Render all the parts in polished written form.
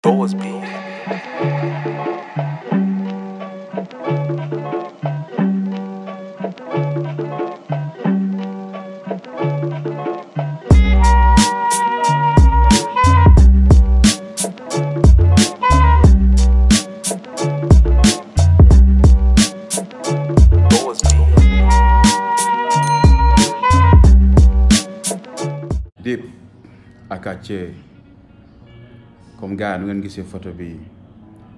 Doors be. Dip Akache comme gars nu ngeen gisee photo bi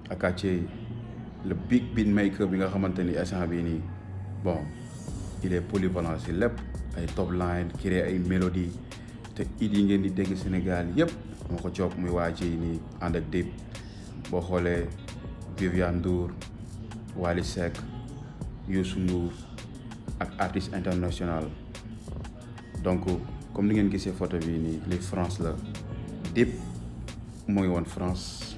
Akache le big beat maker bi nga xamante ni instant bii nii bon il est polyvalent si lépp ay top line créer ay mélodie te it yi ngeen di dégg Sénégal yëpp moo ko coop muy waa ji nii ànd ak Dip boo xoolee Viviane Ndour Wally Seck Youssou Ndour ak artiste international donc comme ni ngeen gisee photo bi nii li France la Dip mu ngi woon France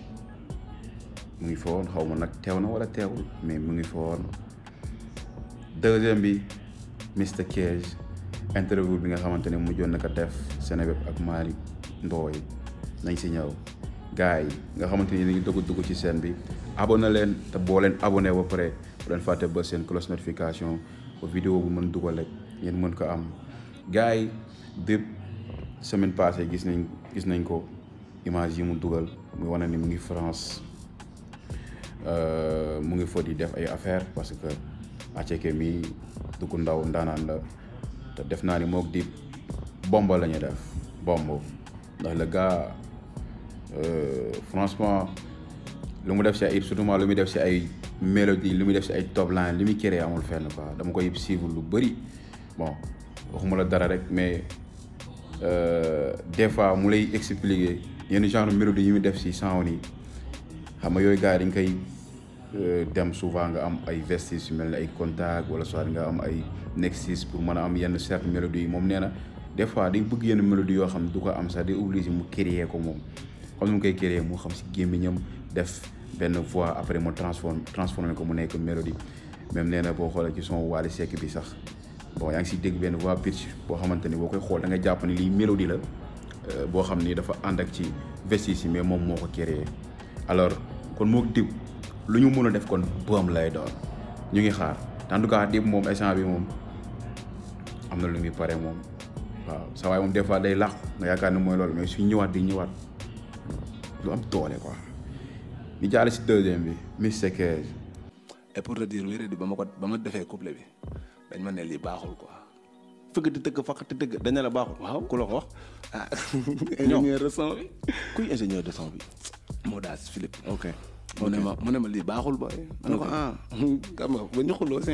mu ngi fa woon xaw ma nag teew na wala teewul mais mu ngi fa woon deuxième bi Mr Cage interview bi nga xamante ne mujjoon na ko def Seneweb ak Malick Ndoye nañ si ñëw gars yi nga xamante ni dañuy dugg ci scène bi abonné leen te boo leen abonné ba pare bu leen fàtte ba seen cloche notification ba vidéo bu mën dugal rek ngeen mën ko am gars yi Dip semaine passée gis nañ ko image yi mu dugal muy wane ni mu ngi France mu ngi fa di def ay affaire parce que Acheke mi du ko ndaw ndaanaan la te def naa ni mook Dip bomba la ñu def bomb ndax le gars franchement lu mu def si ay surtout lu muy def si ay mélodie lu muy def si ay top line li muy créé amul fenn quoi dama koy suivre lu bëri bon waxuma la dara rek mais des fois mu lay expliquer yenn genre mélodie yi muy def si sound yi xam nga yooyu gars yi dañ koy dem souvent nga am ay vestige yu mel ne ay contact wala soit nga am ay nexus pour mën a am yenn certes mélodie yi moom nee na des fois day bëgg yenn mélodie yoo xam ne du ko am sax day obligé mu créer ko moom comme ni mu koy créer mu xam si gémmiñam def benn voix après mu transformé ko mu nekk mélodie même nee na boo xoolee ci son Wally Seck bi sax bon yaa ngi si dégg benn voix pitch boo xamante ni boo koy xool da nga jàpp ni lii mélodie la boo xam ni dafa ànd ak ci vestige yi mais moom moo ko créé alors kon moo Dip lu ñu mën a def kon boom lay doon ñu ngi xaar en tout cas Dip moom instant bi moom am na lu muy pare moom waaw sa waay moom des fois day làqu nga yaakaar ne mooy loolu mais suy ñëwaat di ñëwaat lu am doole quoi ñu jaale si deuxième bi Mr Cage. et pour te dire wér di ba ma defee couplet bi dañ ma ne lii baaxul quoi. fëgg di tëgg faq di tëgg dañ ne la baaxul. waaw ku la ko wax. ah ingénieur de son bi. kuy ingénieur de son bi. Modas Philippe. ok mu ne ma lii baaxul booy. ma ne ko xam nga ba ñu xuloo si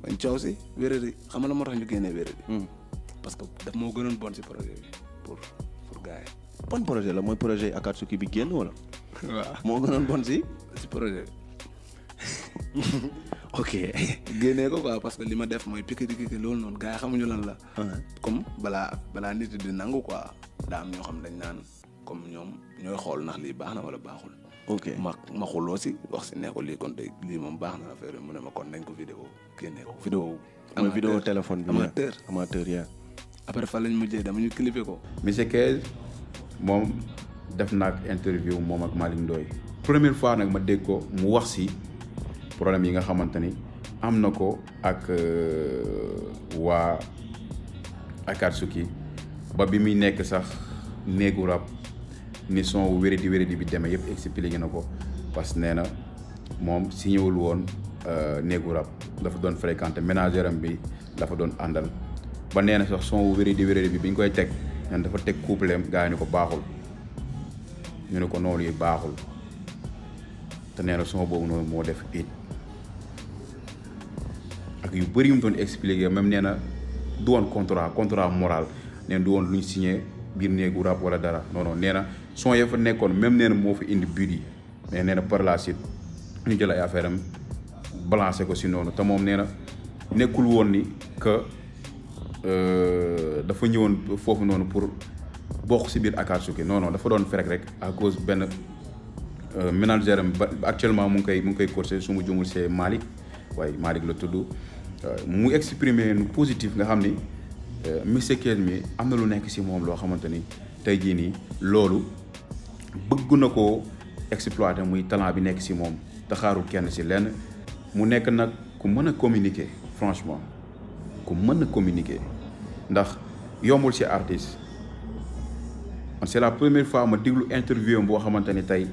bañ coow si wéradi xam nga la moo tax ñu génnee wéradi. parce que daf moo gënoon bon si projet bi pour gars yi. bon projet la mooy projet Akatsuki bi génn wala. waaw moo gënoon bon si projet bi. ok. génnee ko quoi parce que li ma def mooy piqué loolu noonu gars yi xamuñu lan la. comme balaa nit di nangu quoi daa am ñoo xam dañ naan comme ñoom ñooy xool ndax lii baax na wala baaxul. ok ma xuloo si wax si ne ko lii kon tey lii moom baax na affaire mu ne ma kon nañ ko vidéo génnee ko. vidéo mooy vidéo téléphone bi. amateur yaa. après fan lañ mujjee dama ñu clippé ko. Mr Cage moom def naag interview moom ak Malick Ndoye première fois nag ma dégg ko mu wax si problème yi nga xamante ni am na ko ak waa Akatsuki ba bi muy nekk sax néegu rap ni son wéradi bi demee yëpp expliqué na ko parce que nee na moom si ñëwul woon néegu rap dafa doon fréquenté ménagère am bi dafa doon àndal ba nee na sax son wéradi bi bi ñu koy teg ñan dafa teg couple gars yi ni ko baaxul ñu ne ko noonu yi baaxul te nee na son boobu noonu moo def it ak yu bëri yu mu doon expliqué même nee na du woon contrat moral nee na du woon lu ñu signé biir néegu rap wala dara non nee na son ya fa nekkoon même nee na moo fi indi but yi mais nee na par la suite ñu jël ay affaire am balancé ko si noonu te moom nee na nekkul woon ni que dafa ñëwoon foofu noonu pour bokk si biir Akatsuki non dafa doon ferek rek à cause benn manager am ba actuellement mu ngi koy coacher su ma jumul c'est Malick waaye Malick la tudd mu exprimer nu positif nga xam ni Mr Cage mi am na lu nekk si moom loo xamante ni tey jii nii loolu bëgg na koo exploiter muy talent bi nekk si moom te xaarul kenn si lenn mu nekk nag ku mën a communiquer franchement ku mën a communiquer ndax yombul si artiste man c'est la première fois ma déglu interview am boo xamante ni tey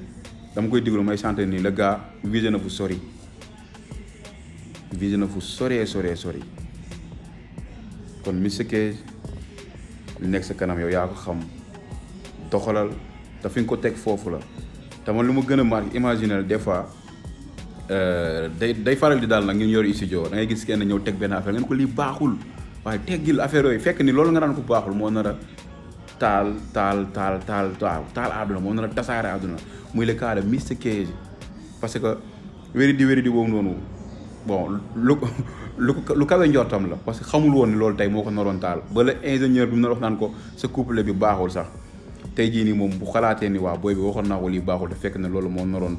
dama koy déglu may sentir ni le gars visé na fu sori sori kon Mr Cage li nekk sa kanam yow yaa ko xam doxalal te fi nga ko teg foofu la te man lu ma gën a marqué imaginer des fois day faral di daal nag ngeen yor studio da ngay gis kenn ñëw teg benn affaire ngeen ko lii baaxul waaye teggil affaire yooyu fekk ni loolu nga naan ko baaxul moo nar a taal àdduna moo nar a tasaare àdduna muy le cas de Mr Cage parce que wéri di boobu noonu bon lu kawe njortam la parce que xamul woon ni loolu tey moo ko naroon taal ba la ingénieur bi mu wax naan ko sa couple bi baaxul sax tey jii nii moom bu xalaatee ni waa booy bi waxoon naa ko lii baaxul te fekk ne loolu moo naroon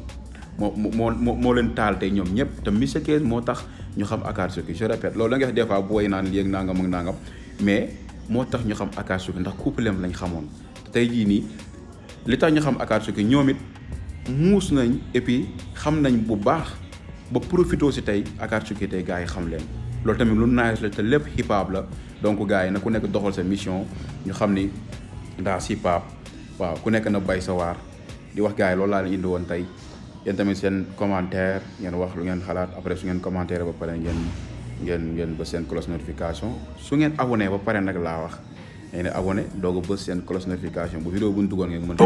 moo leen taal tey ñoom ñëpp te Mr Cage moo tax ñu xam Akatsuki je répète loolu da nga wax des fois booy naan léegi nangam ak nangam mais moo tax ñu xam Akatsuki ndax couple am lañ xamoon tey jii nii li tax ñu xam Akatsuki ñoom it muus nañ et puis xam nañ bu baax ba profité si tey Akatsuki tey gars yi xam leen loolu tamit lu nice la te lépp hip hop la donc gars yi na ku nekk doxal sa mission ñu xam ni daa hip hop waaw ku nekk na bay sa waar di wax gars yi loolu laa leen indi woon tey yéen tamit seen commentaire ngeen wax lu ngeen xalaat après su ngeen commentaire ba pare ngeen bës seen cloche notification su ngeen abonné ba pare nag laa wax ngeen abonné doog a bës seen cloche notification bu vidéo bu ñu duggoon ngeen mën